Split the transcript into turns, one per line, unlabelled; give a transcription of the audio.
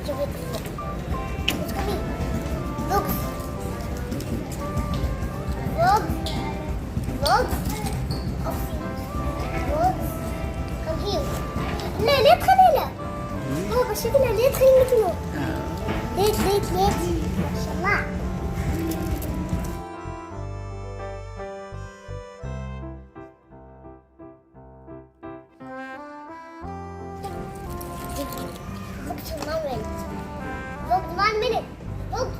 شوفي. Who's coming? Dogs. Dogs. Dogs. Dogs. Come here. لا لا تخلي لا. بابا شكلها لا تخلي مثله. ليت ليت ليت. ما شاء الله. Look to 1 minute. Look 1 minute. Look.